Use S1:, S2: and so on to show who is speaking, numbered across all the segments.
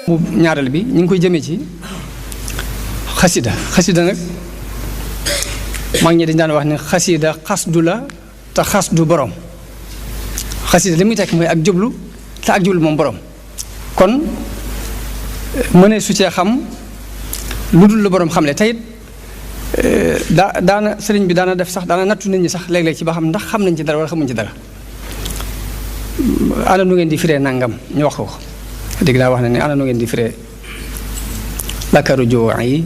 S1: bu ñaareel bi ñu ngi koy jëmee ci xasida nag mag ñi dañ daan wax ne xasida xasdu la te xasdu borom xasida li muy tekk mooy ak jublu te ak jublu moom borom kon mënee su cee xam lu dul la borom xamle teyit daana sëriñ bi daana def sax daana nattu nit ñi sax léeg-léeg ci ba xam ndax xam nañ ci dara wala xamuñ ci dara ana nu ngeen di firee nangam ñu wax ko dégg daa wax ne ana nu ngeen di firee lakaru juu'i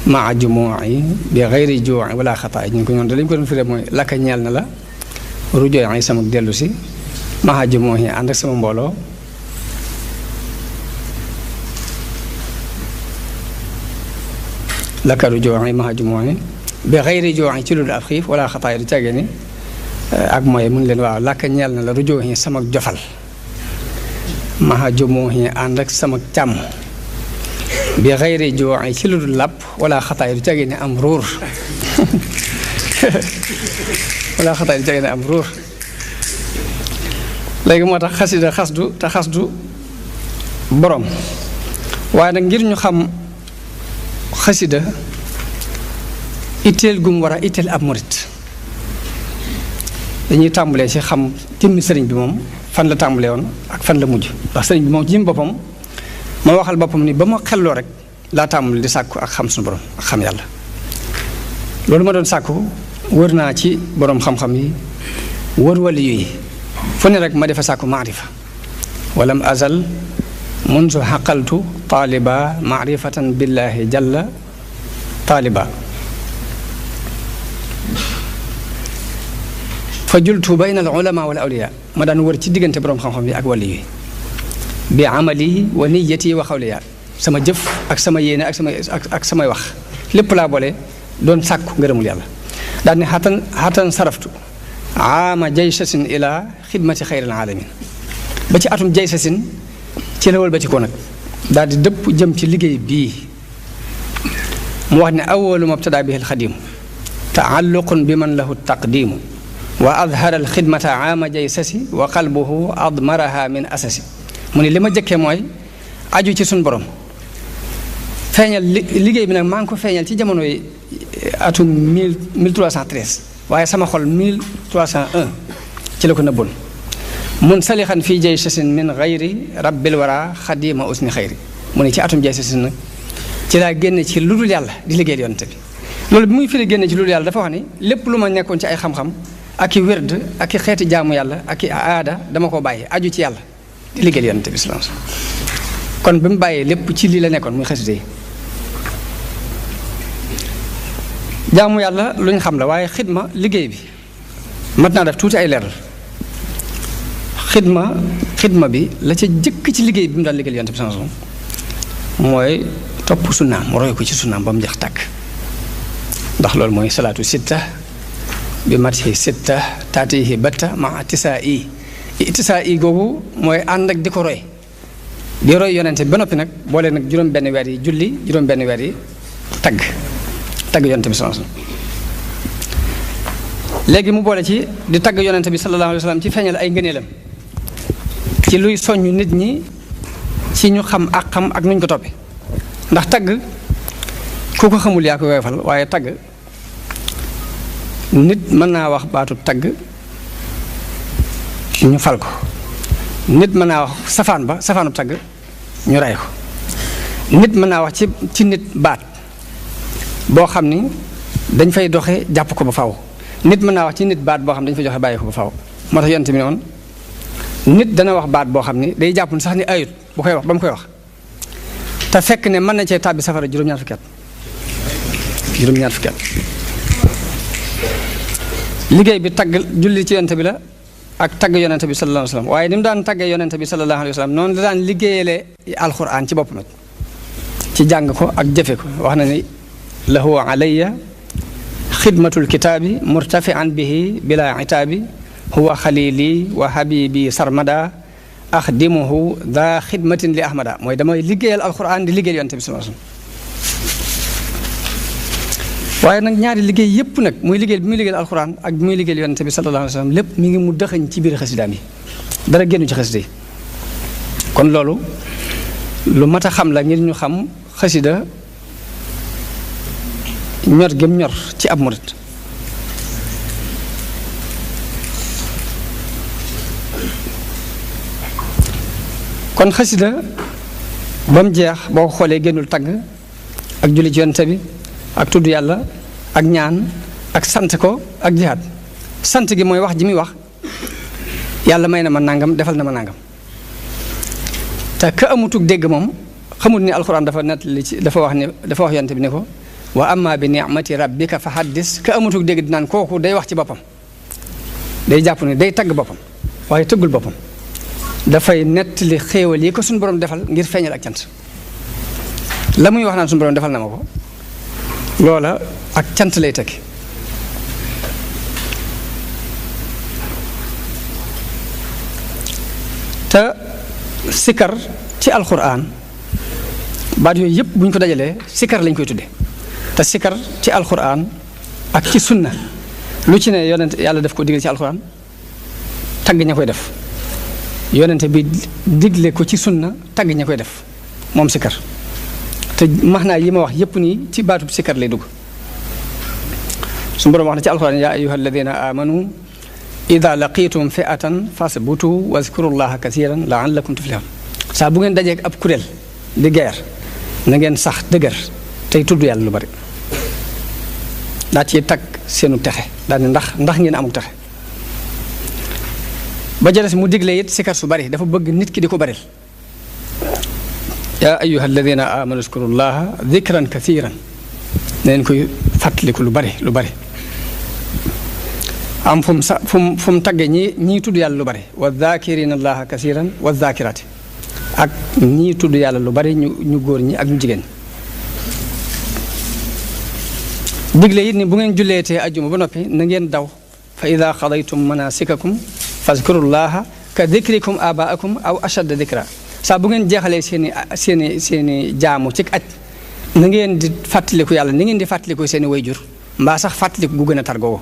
S1: maa jumuu'i bi xayri juu'i wala xataay ñu ko ñoon da lañu ko doon firee mooy laka ñeel na la rujoo'i sama dellu si maa jumuu'i ànd ak sama mbooloo lakaru juu'i maa jumuu'i bi xayri juu'i ci lu dul ab xiif wala xataay du càggee ni ak mooy mun leen waaw laka ñeel na la rujoo'i sama jofal maa jumuu'i ànd ak sama càmm bi xayri juu'i ci lu dul làpp wala xataay du càggee ni am ruur wala xataay du càggee ni am ruur léegi moo tax xasida xasdu te xasdu borom waaye nag ngir ñu xam xasida itteel gum war a itteel ab murit dañuy tàmbalee ci xam jëmmi sëriñ bi moom fan la tàmbalee woon ak fan la mujj ndax sëriñ bi moom ci jëm boppam ma waxal boppam ni ba ma xelloo rek laa tàmbali di sàkku ak xam suñu borom ak xam yàlla loolu ma doon sàkku wër naa ci borom xam-xam yi wër wali yi fu ne rek ma defa sàkku maarifa walam azal munzu xaqaltu taaliba maarifatan billahi jalla taaliba fa jultu bayna al ulama wal awliya ma daan wër ci diggante borom xam-xam yi ak wali yi bi amali wa niyati wa xawliya sama jëf ak sama yéene ak samay wax lépp laa boole doon sàkku ngërëmul yàlla daal ne xatan saraftu aama jaysasin ila xidmati xayril alamin ba ci atum jaysasin ci la wëlbati ko nag daal di dëpp jëm ci liggéey bii mu wax ne awalu mabtada bihi alxadimu taalluqun bi man lahu taqdimu wa adhara alxidmata aama jaysasi wa qalbuhu admaraha min asasi mu ne li ma jëkkee mooy aju ci suñ borom feeñal liggéey bi nag maa ngi ko feeñal ci jamono yi atum 1313 waaye sama xol 1301 ci la ko nëbboon mun salixan fii jay sasin min xayri rabbil wara xadima usni xayri mu ne ci atum jay sasin nag ci laa génne ci lu dul yàlla di liggéeyal yonent bi loolu bi muy firi génne ci lu dul yàlla dafa wax ni lépp lu ma nekkoon ci ay xam-xam ak i wérd ak i xeeti jaamu yàlla ak i aada dama ko bàyyi aju ci yàlla di liggéeyal yonent bi sallallahu alayhi wasallam kon bi mu bàyyee lépp ci lii la nekkoon muy xasida yi jaamu yàlla lu ñu xam la waaye xidma liggéey bi mat naa def tuuti ay leeral xidma bi la ca jëkk ci liggéey bi mu daan liggéeyal yonent bi sallallahu alayhi wasallam mooy topp sunnaam roy ko ci sunnaam ba mu jeex tàkk ndax loolu mooy salaatu sitta bi matihi sitta taatihi batta ma tisaa i googu mooy ànd ak di ko roy di roy yonent bi ba noppi nag boole nag juróom benn weer yi julli juróom benn weer yi tagg yonent bi sallallahu alayhi wasallam léegi mu boole ci di tagg yonent bi sallallahu alayhi wasallam ci feeñal ay ngëneelam ci luy soññ nit ñi ci ñu xam ak xam ak nuñ ko toppe ndax tagg ku ko xamul yaa ko woyofal waaye tagg nit mën naa wax baatu tagg ñu fal ko nit mën naa wax safaanu tagg ñu rey ko nit mën naa wax ci nit baat boo xam ni dañ fay doxe jàpp ko ba faw nit mën naa wax ci nit baat boo xam ne dañ fay joxe bàyyi ko ba faw moo tax yonent bi ne woon nit dana wax baat boo xam ni day jàpp ni sax ni ayut bu koy wax ba mu koy wax te fekk ne mën na cee tàbbi safara juróom-ñaar fukki at liggéey bi tagg julli ci yonent bi la ak tagg yonent bi sallallahu alayhi wasallam waaye ni mu daan taggee yonent bi sallallahu alayhi wasallam noonu la daan liggéeyale alxuraan ci boppam ci jàng ko ak jëfe ko wax na ni lahu alayya xidmatul kitaabi murtafian bihi bila itaabi huwa xalili wa habibi sarmada axdimuhu daa xidmatin li ahmada mooy damay liggéeyal alxuraan di liggéeyal yonent bi sallallahu alayhi wasallam waaye nag ñaari liggéey yépp nag muy liggéeyal bi muy liggéeyal alxuraan ak bi muy liggéeyal yonent bi sallallahu alayhi wasallam lépp mi ngi mu dëxañ ci biir xasidaam yi dara génnu ci xasida yi kon loolu lu mat a xam la ngir ñu xam xasida ñor gëm ñor ci ab murit. kon xasida ba mu jeex boo ko xoolee génnul tagg ak julli ci yonent bi ak tudd yàlla ak ñaan ak sant ko ak jihaad. sant gi mooy wax ji muy wax yàlla may na ma nangam defal na ma nangam te ka amutug dégg moom xamul ni alxuraan dafa nettali ci dafa wax yonent bi ne ko wa amma bi ni'mati rabbika fa haddis ka amutug dégg dinaan kooku day wax ci boppam day jàpp ne day tagg boppam waaye tëggul boppam dafay nettali xéewal yi ko suñu borom defal ngir feeñal ak cant la muy wax naan suñu borom defal na ma ko loola ak cant lay tekki. te sikar ci alxuraan baat yooyu yëpp bu ñu ko dajalee sikar lañ koy tudde te sikar ci alxuraan ak ci sunna lu ci ne yonent yàlla def ko digal ci alxuraan tagg ña koy def yonente bi digle ko ci sunna tagg ña koy def moom sikar te max naa yi ma wax yépp nii ci baatub sikar lay dugg. su boroom wax na ci alxuraan yaa ayyuha alladina amanu ida laqitum fi'atan fasbutu wazkurullaha kasiran la'allakum tuflihun. saa bu ngeen dajeek ab kuréel di guerre na ngeen sax dëgër tey tudd yàlla lu bari daa ci tag seenu texe daal ne ndax ngeen amuk texe. ba jëles mu digle it sikar su bari dafa bëgg nit ki di ko baril yaa ayyuha alladina amanu zkurullaha dhikran kathiran neen koy fàttaliku lu bari am fu mu tagge ñii tudd yàlla lu bari wa dhakirina allaha kathiran wa dhakirati ak ñii tudd yàlla lu bari ñu góor ñi ak ñu jigéen. digle it ni bu ngeen julleetee ajjuma ba noppi na ngeen daw fa ida xadaytum manasikakum fazkurullaha ka dikrikum abaakum aw ashadda dikra. saa bu ngeen jeexalee seeni jaamu ci aj na ngeen di fàttaliku yàlla ni ngeen di fàttaliku seeni wayjur mbaa sax fàttaliku gu gën a tar googu.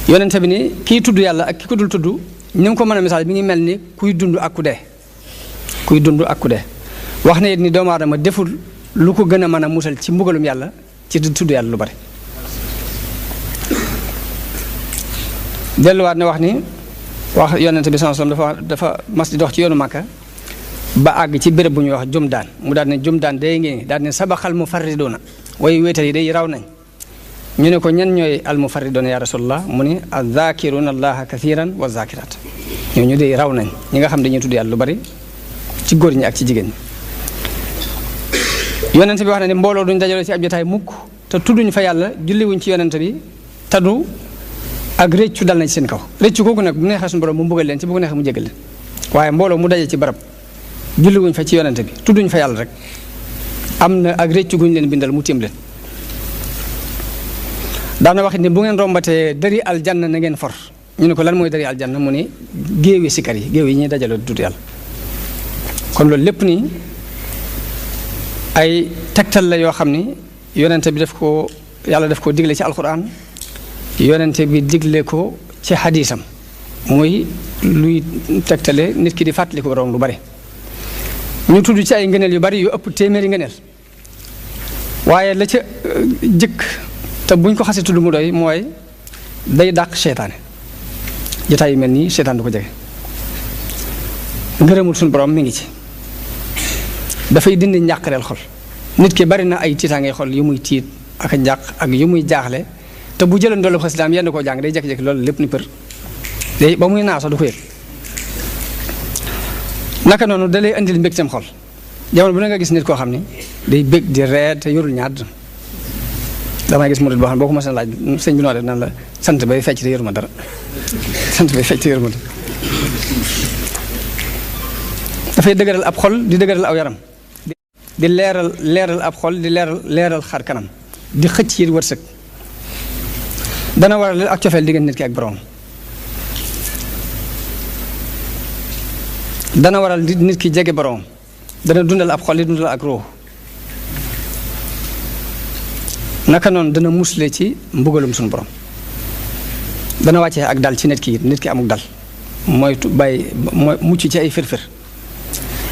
S1: yonente bi ni kii tudd yàlla ak ki ko dul tudd ni nga ko mën a misaal bi ngi mel ni kuy dund ak ku dee wax na it ni doomu aadama deful lu ko gën a mën a musal ci mbugalum yàlla ci tudd yàlla lu bari. delluwaat ne wax ni wax yonente bi sallallahu alayhi wasallam dafa mas di dox ci yoonu Màkka ba àgg ci béréb bu ñuy wax Jumdaan mu daal ne Jumdaan day ngeen daal ne sabaxal mufarriduuna way wéetal yi day raw nañ. ñu ne ko ñan ñooy al mufarriduuna ya rasulullah mu ni az-zaakiruna allaha kathiran wa zaakiraat ñooñu day raw nañ ñi nga xam dañuy tudd yàlla lu bari ci góor ñi ak ci jigéen ñi. yonente bi wax na ne mbooloo duñ dajaloo ci ab jotaay mukk te tudduñ fa yàlla julliwuñ ci yonente bi taddu ak réccu dal na ci seen kaw réccu kooku nag bu neexee suñu borom mu mbugal leen ci bu ko neexee mu jégal leen waaye mbooloo mu daje ci barab julliwuñ fa ci yonente bi tudduñ fa yàlla rek am na ak réccu guñ leen bindal mu tiim leen. daana wax ni bu ngeen rombatee dari aljanna na ngeen for ñu ne ko lan mooy dari aljanna mu ni géewi sikar yi géew yi ñuy dajaloo di tudd yàlla. kon loolu lépp nii ay tegtal la yoo xam ni yonente bi yàlla daf ko digle ci alquran yonente bi digle ko ci xadiisam muy luy tegtale nit ki di fàttali ko borom lu bari. ñu tudd ci ay ngëneel yu bari yu ëpp téeméeri ngëneel waaye la ca jëkk te buñ ko xasee tudd mu doy mooy day dàq seytaane jotaay yu mel nii seytaan du ko jege. ngërëmul suñu borom mi ngi ci dafay dindi njàqareel xol nit ki bari na ay tiitaangay xol yu muy tiit ak a njàq ak yu muy jaaxle te bu jëlee ndoolu xasidaam yenn koo jàng day jékki-jékki loolu lépp ni për day ba muy naaw sax du ko yëg. naka noonu da lay indil mbégteem xol jamono bu ne nga gis nit koo xam ni day bég di ree te yorul ñaar damay gis murid boo xam ne boo ko mos a laaj sëñ bi noo def naan la sant bay fecc te yoruma dara sant bay fecc te yoruma dara. dafay dëgëral ab xol di dëgëral aw yaram di leeral ab xol di leeral xar kanam di xëcc yi wërsëg dana waral ak cofeel diggante nit ki ak borom dana waral nit ki jege borom dana dundal ab xol di dundal ak ruux naka noonu dana musle ci mbugalum suñu borom dana wàccee ak dal ci nit ki amuk dal mooy mucc ci ay firfir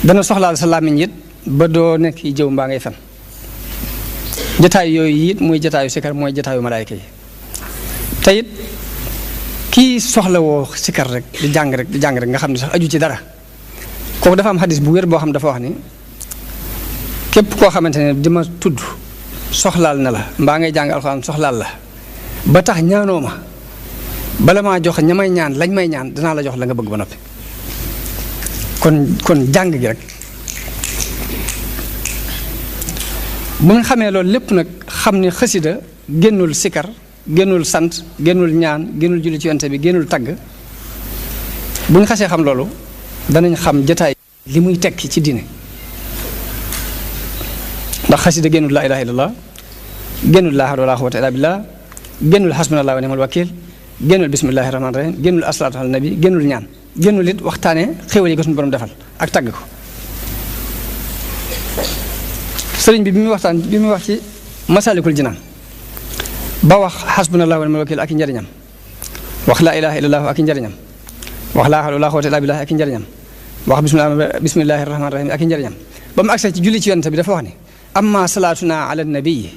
S1: dana soxlaal sa làmmiñ it ba doo nekk yi jëw mbaa ngay fen jataay yooyu it muy jataayu sikar mooy jataayu malaayka yi te it kii soxlawoo sikar rek di jàng rek nga xam ne sax aju ci dara kooku dafa am xadis bu wér boo xam dafa wax ni képp koo xamante ne di ma tudd soxlaal na la mbaa ngay jàng alxuraan soxlaal la ba tax ñaanoo ma bala maa jox ña may ñaan lañ may ñaan danaa la jox la nga bëgg ba noppi kon jàng gi rek bu nga xamee loolu lépp nag xam ni xasida génnul sikar génnul sant génnul ñaan génnul julli ci yonte bi génnul tagg bu ñu xasee xam loolu danañ xam jataay li muy tekki ci diine ndax xasida génnul laa ilaha illallah génnul laa hawla wala quwwata illa billah génnul hasbunallahu wa ni'mal wakil génnul bismillahi rahmaani rahim génnul asalaatu ala nabi génnul ñaan génnul it waxtaane xéwal yi ko suñu borom defal ak tagg ko sëriñ bi muy wax ci masalikul jinaan ba wax hasbunallahu wa ni'mal wakil ak i njëriñam wax laa ilaha illallah ak i njëriñam wax laa hawla wala quwwata illa billah ak i njëriñam wax bismillahi rahmaani rahim ak i njëriñam ba mu agsee ci julli ci yonent bi dafa wax ni amma salaatuna ala nabii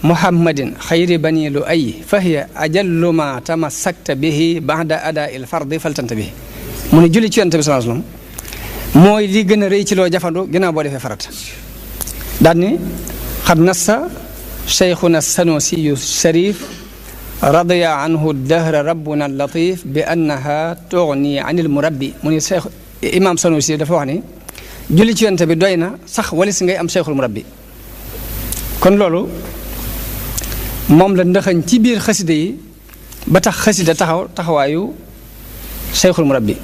S1: muhammadin xayri bani lu ay fa hiya ajallu ma tamassakta bihi ba'da adaa il fardi faltanta bihi mu ne julli ci yonent bi sallallahu alayhi wasallam mooy li gën a rëy ci loo jafandu ginnaaw boo defee farata daal ni xad nassa cheikhuna sanusiyu sharif radiya anhu dahra rabbuna latif bi annaha tughni anil murabbi mu ne cheikh imam sanusi dafa wax ni julli ci yonent bi doy na sax walis ngay am cheikhul murabbi kon loolu moom la ndaxañ ci biir xasida yi ba tax xasida taxawaayu cheikhul murabbi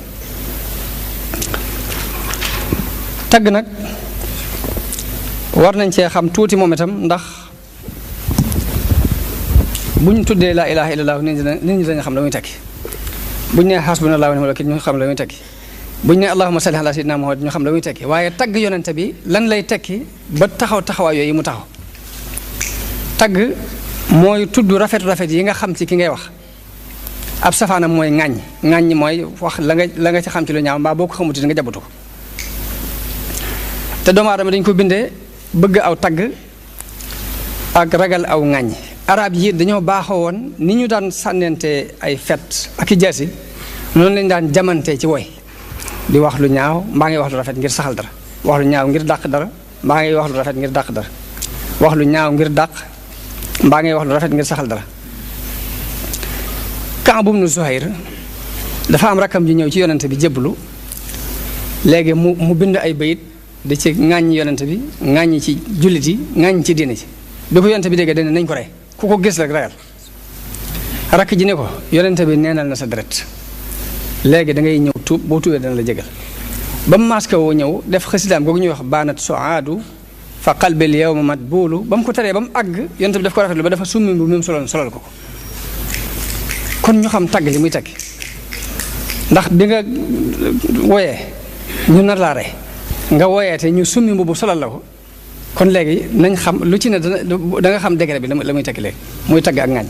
S1: tagg nag war nañ cee xam tuuti moom itam ndax bu ñu tuddee laa ilaha illallah nit ñi dañu xam la muy tekki bu ñu nee hasbunallahu wa ni'mal wakil ñu xam la muy tekki bu ñu nee allahumma salli ala sayyidina muhammad ñu xam la muy tekki waaye tagg yonente bi lan lay tekki ba taxawaay yooyu mu taxaw tagg mooy tudd rafet yi nga xam ci ki ngay wax ab safaanam mooy ŋàññ mooy wax la nga ci xam ci lu ñaaw mbaa boo ko xamuti nga jabatu ko te doomu aadama dañ ko bindee bëgg aw tagg ak ragal aw ŋàññ arab yi dañoo baaxoo woon ni ñu daan sànnente ay fet ak i jaasi noonu lañ daan jamante ci woy di wax lu ñaaw mbaa ngay wax lu rafet ngir saxal dara wax lu ñaaw ngir dàq dara mbaa ngay wax lu rafet ngir dàq dara wax lu ñaaw ngir dàq mbaa ngay wax lu rafet ngir saxal dara Kaab ibnu Zuhayr dafa am rakkam ji ñëw ci yonente bi jébbalu léegi mu bind ay bayit di ci ŋàññi yonente bi ŋàññi ci jullit yi ŋàññi ci diine ci bi ko yonente bi déggee dañ nañ ko rey ku ko gis rek reyal rakk ji ne ko yonente bi neenal na sa deret léegi da ngay ñëw tuub boo tuubee dana la jégal ba mu maaska woo ñëw def xasidaam googu ñuy wax baanat soaadu fa qalbil yawma matbuulu ba mu ko taree ba mu àgg yonente bi daf ko rafetlu ba dafa summi bu mu solal ko kon ñu xam tagg li muy tekki ndax bi nga woyee ñu nar laa rey nga woyee te ñu summi mbubu solal la ko kon léegi nañ xam lu ci ne da nga xam degré bi la muy tekki léegi muy tagg ak ŋaañ